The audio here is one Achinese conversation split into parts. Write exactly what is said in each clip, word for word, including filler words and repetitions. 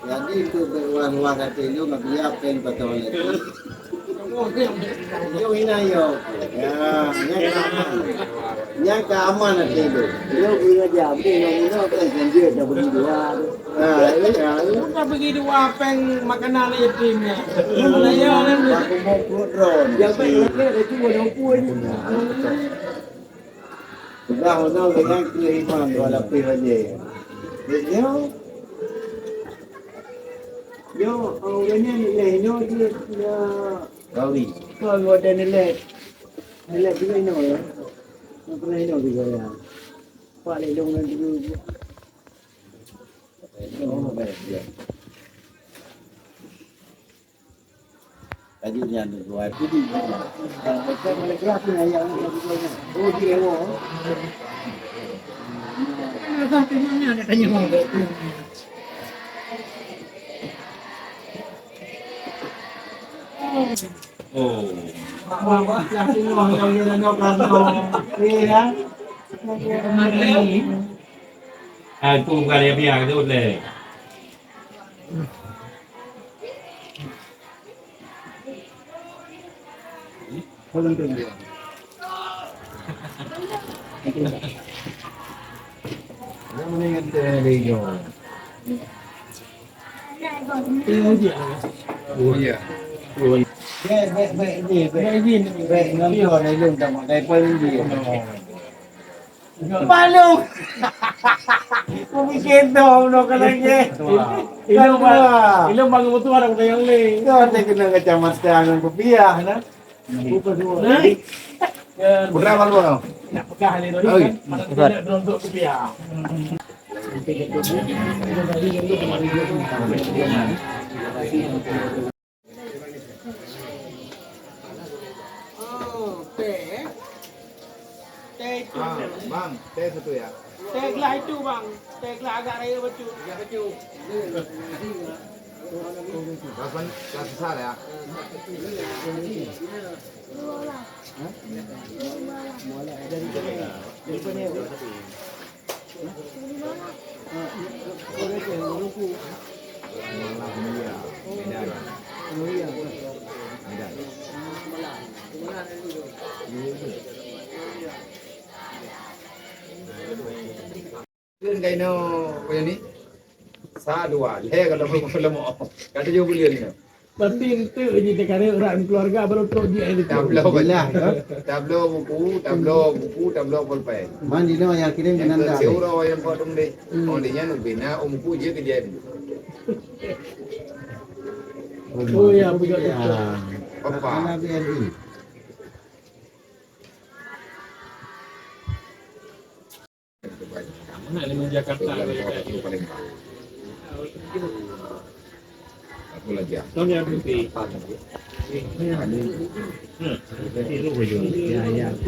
Jadi, untuk ruang-ruang kata itu, nggak biar apa yang kata orang itu. Yo, ina yo. Ya, nyan ka aman. Nyan ka aman nanti tu. Yo, guna aja. Boleh, nak guna, kan, ganjil dah bagi dua tu. Ha, iya, iya. Bukan bagi dua peng makanan yatim ya. Malaya kan. Aku mau perut ron. Yang baik lagi, ada tu, ada apa ni? Sudah, udah, dengan kena iman, dua lapis saja. Dia, dia, dia, orang ni, dia, dia, dia, Gauri. Kalau ada nilai, nilai juga ino ya. Yang pernah ino juga ya. Pak Lelong dan juga. Oh, baik, ya. Tadi ni ada dua puluh. Kalau macam mana dia pun ayam ni, oh, dia, oh. Ada tanya. Oh. Aku bukan dia biar tu leh. Oh, ya. Baik, baik, baik, baik. Baik, baik, baik. Malu. Kupikir tu, belum kena ke. Ilong bang, ilong bang betul ada kena yang lain. Tu ada kena kacamata dengan kopiah, nah. Bukan semua. Nah. Putra malu. Nak pegang ni dulu kan. Mana kita nak untuk kopiah. Oh, teh, eh? Teh itu. Ah, bang, teh satu ya. Teh gelas itu, bang. Teh gelas agak raya bacut. Agak bacut. Kelas mana? Kelas besar ya? Hah? Dari mana? Dari mana? Kheun kainoe, apa ni? Sa dua, lhèe kalau mau, kalau mau. Kata jauh bulian ni. Tapi enteuk jih teukareueng rak keuluwarga baru trok jih ai. Tabloe, tabloe buku, tabloe buku, tabloe pulpen. Man dinoe nyang kirém keunan dah. Siuroe nyang pot dum deh. Hmm. Oh, dia nyan ubena, oh, buku je ke dia. Oh, ya, betul, betul. Apa? Anak B R I. Mana ni Jakarta ni? Apa lagi? Tahun yang berhenti. Ya, ya. Hah?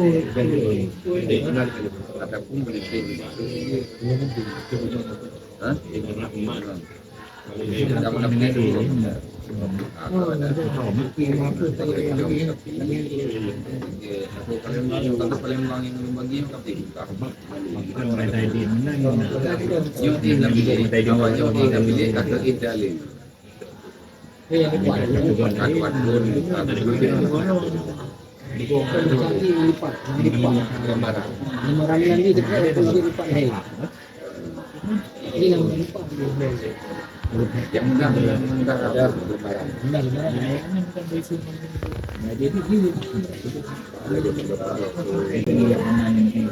Bukan cari yang lipat, yang lipat. Lima rami lagi dekat itu lipat lain. Ini yang lipat. Yang mudah, yang mudah ada barang. Mudah barang. Nah, jadi ini. Ini yang mana ini?